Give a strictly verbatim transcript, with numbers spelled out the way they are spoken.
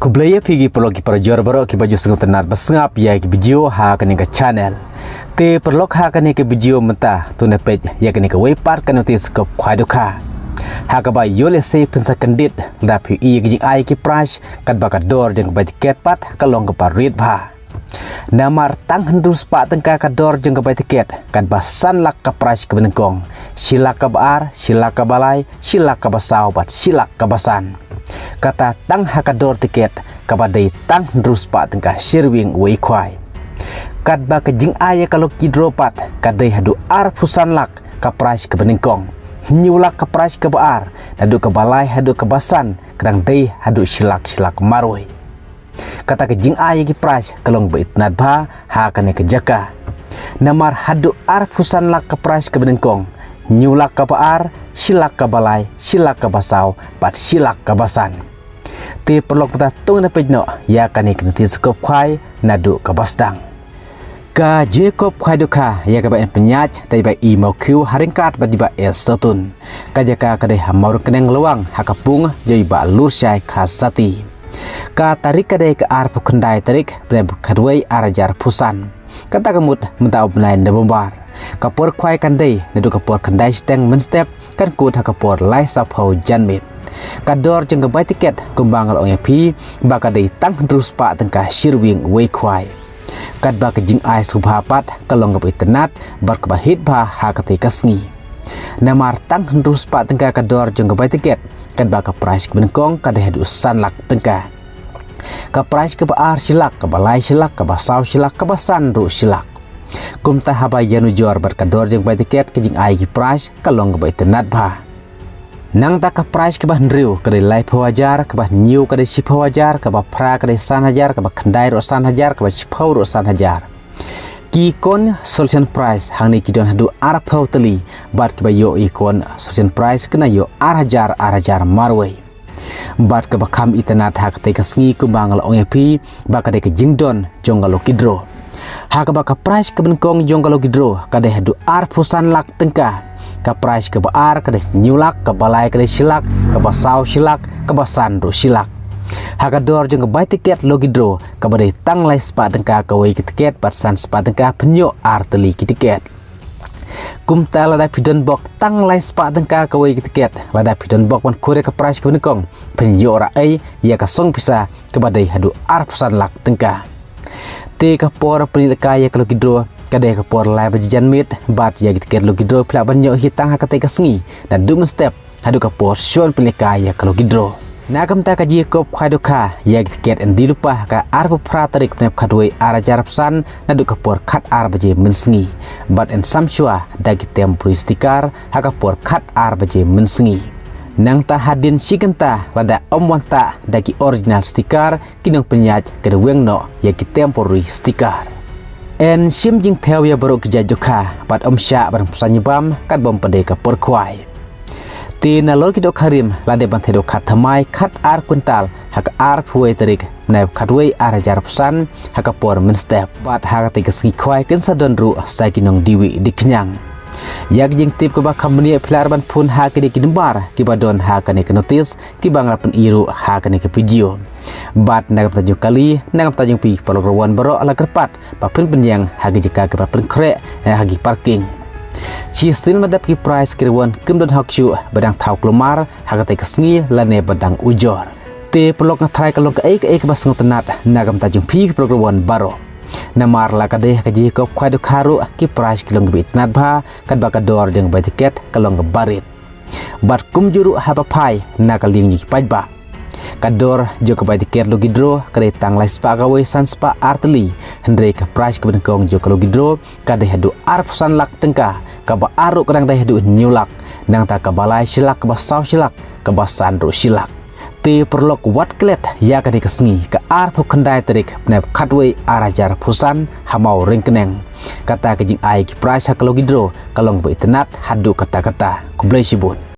Khublei ïa phi ki paralok ki parajor baroh kiba ju sngewtynnat ba sngap ïa ki video ha kane ka channel. Te paralok, ha kane ka video mynta to ngin peit ïa kane kawei pat ka notis kop khwai dohkha, ha kaba ïoh lehse phin sa kyndit lada phi ïohi ïa ka jingai ki price katba ka dor jong ka bai tiket pat ka long kaba rit bha. Namar tang hynriew spah tyngka ka dor jong ka bai tiket, katba san lak ka price kaba nyngkong, shi lak kaba ar, shi lak kaba lai, shi lak kaba saw bad shi lak kaba san. Kata tang ha ka dor tiket kaba dei tang hynriew spah tyngka shi ryngwiang wei khwai. Katba ka jingai ïa ka lucky draw pat ka dei haduh arphew san lak ka price kaba nyngkong, hynñiew lak ka price kaba ar, naduh kaba lai haduh kaba san ka dang dei haduh shi lak shi lak marwei. Kata ka jingai ïa ki price ka long ba itynnat bha ha kane ka jaka. Namar haduh arphew san lak ka price kaba nyngkong, hynñiew lak kaba ar, shi lak kaba lai, shi lak kaba saw bad shi lak kaba san. Te paralok, mynta to ngin peit noh ïa kane ka notis kop khwai naduh kaba sdang. Ka jingkop khwai dohkha ïa kaba yn pynïaid da i Bah E Mawkhiew ha ryngkat bad i Bah S Sotun. Ka jaka ka dei ha Mawryngkneng, Lawang, ha ka pung jong i Bah Lurshai Kharsati. Ka tarik ka dei ka arphew khyndai tarik bnai ba khatwei ar hajar arphew san. Kata ka mut mynta u bnai November. Ka por khwai kan dei naduh ka por khyndai shiteng mynstep kan kut ha ka por lai sawphew janmiet. Ka dor jong ka bai tiket kumba nga la ong ïa phi ba ka dei tang hynriew spah tyngka shi ryngwiang wei khwai. Katba ka jingai sngewbha pat ka long kaba itynnat bad kaba hit bha ha katei ka sngi. Namar tang hynriew spah tyngka ka dor jong ka bai tiket, katba ka price kaba nyngkong ka dei haduh san lak tyngka. Ka price kaba ar shi lak, kaba lai shi lak, kaba saw shi lak, kaba san ruh shi lak. Kumta haba ïanujor bad ka dor jong ka bai tiket, ka jingai ki price ka long kaba itynnat bha. Nangta ka price kaba hynriew ka dei laiphew hajar, kaba hynñiew ka dei shiphew hajar, kaba phra ka dei san hajar, kaba khyndai ruh san hajar, kaba shiphew ruh san hajar. Ki consolation prize hangne ki don haduh arphew tylli, bad kiba ïoh ïa ki consolation prize ki nang ïoh ar hajar, ar hajar marwei. Bad kaba kham itynnat ha katei ka sngi kumba nga la ong ïa phi ba ka dei ka jingdon jong ka lucky draw, ha kaba ka prize kaba nyngkong jong ka lucky draw ka dei haduh arphew san lak tyngka. Ka prize kaba ar ka dei hynñiew lak, kaba lai ka dei shi lak, kaba saw shi lak, kaba san ruh shi lak. Ha ka dor jong ka bai tiket lucky draw kaba dei tang lai spah tyngka kawei ka tiket bad san spah tyngka phin ïoh ar tylli ki tiket. Kumta lada phi don bok tang lai spah tyngka kawei ka tiket, lada phi don bok ban khur ïa ka prize kaba nyngkong, phin ïoh rah ei ïa ka song pisa kaba dei haduh arphew san lak tyngka. Te ka por pynlehkai ïa ka lucky draw ka dei ka por lai baje janmiet, bad ïa ki tiket lucky draw phi lah ban ïoh hi tang ha katei ka sngi naduh mynstep haduh ka por shon pynlehkai ïa ka lucky draw. Na ka bynta ka jingkop khwai dohkha ïa ki tiket yn die lypa ha ka arphew phra tarik bnai ba khatwei ar hajar arphew san naduh ka por khatar baje mynsngi, bad yn sam shuwa da ki temporary sticker ha ka por khatar baje mynsngi. Nangta hadien shi kynta lada ym wan tah da ki original sticker, ki nongpynïaid kin weng noh ïa ki temporary sticker. Yn shim jingthew ïa baroh ki jait dohkha bad ym shah ban pynsan ïa bam katba ym pat dei ka por khwai. Te nalor ki dohkha rim la dep ban theh dohkha thymmai khatar kwintal ha ka arphew wei tarik bnai ba khatwei ar hajar arphew san ha ka por mynstep, bad ha katei ka sngi khwai kin sa don ruh sa ki nongdie wieh die khñiang. Ïa ka jingtip kaba kham bniah phi lah ruh ban phone ha kine ki nambar kiba don ha kane ka notis kiba nga la pyni ruh ha kane ka video. Bad na ka bynta jong kali, na ka bynta jong phi ki paralok rawan baroh la kyrpad ba phin pynïeng ha ki jaka kiba pynkhreh, eh, ha ki parking. Shisien ba dap ki prize ki rawan kim don hok shuh ba dang thaw kulmar ha katei ka sngi lane ba dang ujor. Te paralok, nga tharai ka long kaei kaei kaba sngewtynnat na ka bynta jong phi ki paralok rawan baroh. Namar la ka dei ha ka jingkop khwai dohkha ruh ki prize ki long kiba itynnat bha, katba ka dor jong ka bai tiket ka long kaba rit. Bad kumjuh ruh haba phai na ka liang jong ki paidbah, ka dor jong ka bai tiket lucky draw ka dei tang lai spah kawei san spah ar tylli, hynrei ka prize kaba nyngkong jong ka lucky draw ka dei haduh arphew san lak tyngka, kaba ar ruh ka dang dei haduh hynñiew lak, nangta kaba lai shi lak, kaba saw shi lak, kaba san ruh shi lak. Te paralok, wat klet ïa katei ka sngi, ka arphew khyndai tarik bnai ba khatwei ar hajar arphew san ha Mawryngkneng. Kata ka jingai ki prize ha ka lucky draw ka long ba itynnat haduh katta katta. Khublei shibun.